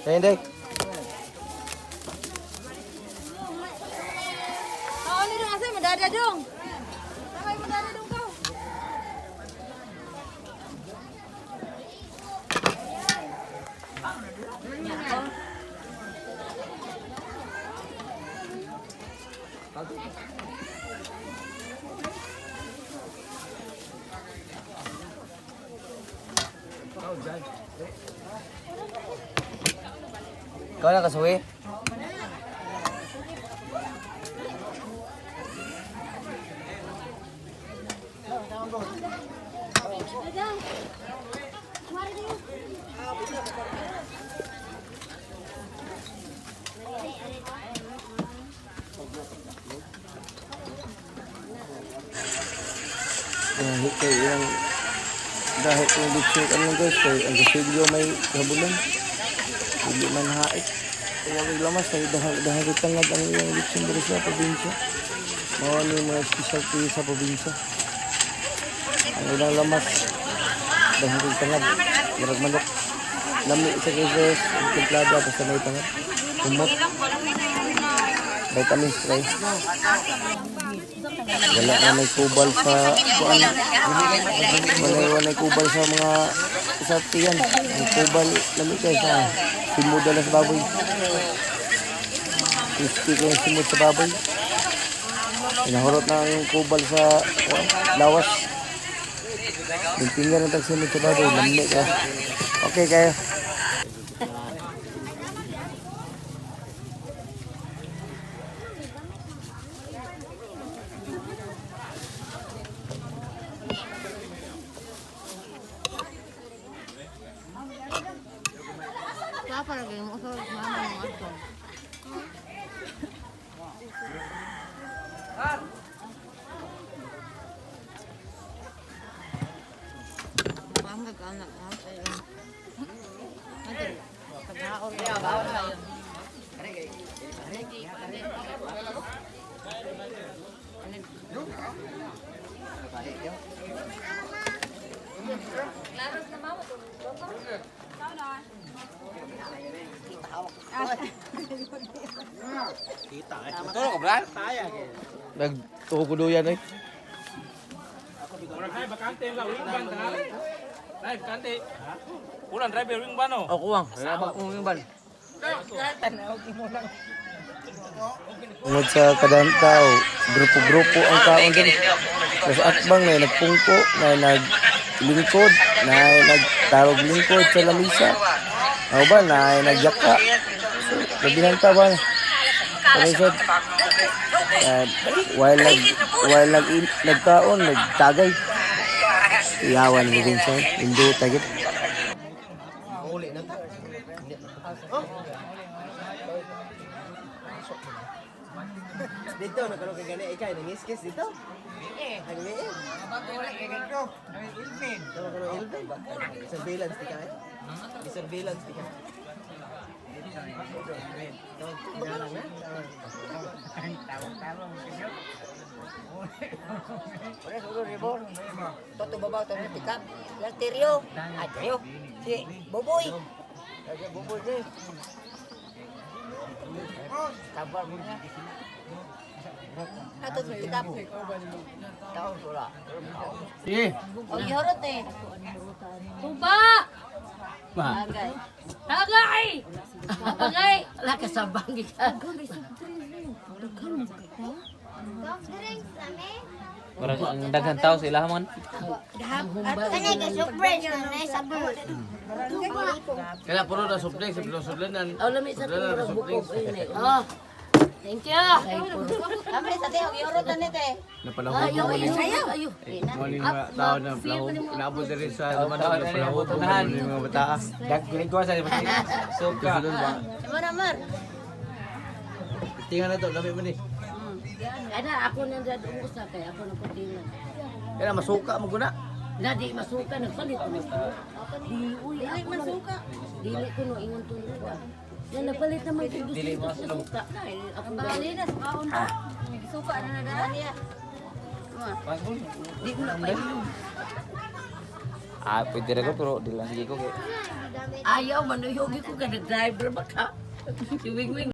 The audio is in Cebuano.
Hindi. Oo, ni dong asa madada dong. Samay madada dong ka. Ikaw na kasuwi. Dahil kay iyang dahil kung litsyo ano guys kay ang gasilyo may habulan. Hindi man hait. Kaya may lamas ay dahil dahil tangad ang iyang litsyon diri sa probinsya. Mao ni mga specialty sa probinsya. Ang ilang lamas dahil tangad. Murag manok. Lami sa kaysa templada basta may tangad. Kumot. Vitamins kay. Wala na may kubal sa kuan. Wala kubal sa mga sa tiyan. Ang kubal lami kay sa simod na sa baboy. Crispy ko yung simod sa baboy. Inahurot na ang kubal sa kuan, lawas. Yung tingnan ng tagsimod sa baboy, lami ka. Okay kayo. Papa lagi mo sa mama mo ato. Ang gagana ka. Nagtukuduyan eh. Ulan driver wing ba no? Ako kuwang. Wala kong yung ban. Tungod sa kadang tao, grupo-grupo ang kaon din. Sa atbang na nagpungko, na naglingkod, na nagtarog lingkod sa lamisa. Ako ba, na nagyaka. So, labihan ta ba? Ano while nag nagkaon, nagtagay. Iyawan mo din siya. Induta git. Dito, nagkaroon ka gani. Ikay, nangiskis dito? Eh. Ang eh. Tama ka ng Elvin. Surveillance di ka eh. Di surveillance di ka. Tawag na. Toto babaw to tikap. Lang tiryo. Ay tiryo. Si Boboy. Boboy ni. Tabar mo na. Ato tikap. Taon sura. Sige. O gihorot eh. Tuba! Ma. Tagay. Tagay! Tagay! Wala ka sa banggi ka. Parang ang daghan tao sa ilahan. Kani kay surprise na na sa sabon. Kaya puro na soft drinks, puro soft drinks. Aw lami sa tumurag bukog ini. Oh. Thank you. Amre sa teo gihorot na ni te. Napalahobo Ayo ayo ayo. Mo ni mga tao na palahobo. Naabot diri sa Dumanog na palahobo ni mga bataa. Daglig sa Suka. Mo na mar. Tingnan na to, lami man ni. Ana ako nang dadungo sa kay ako nang kuntingan. Kaya masuka mo guna. Na di masuka nagpalit ko. Di uy ako masuka. Dili ko no ingon to ko. Na nagpalit naman ko gusto Dili ko mo sa suka na eh, ako Bali na sa kaon. Suka na na daan. Di ko na pa inom. Ah, pwede ra ko pero di lang sige ko kay. Ayaw, manuyugi ko ka, nag-driver ba ka? Si Wing Wing.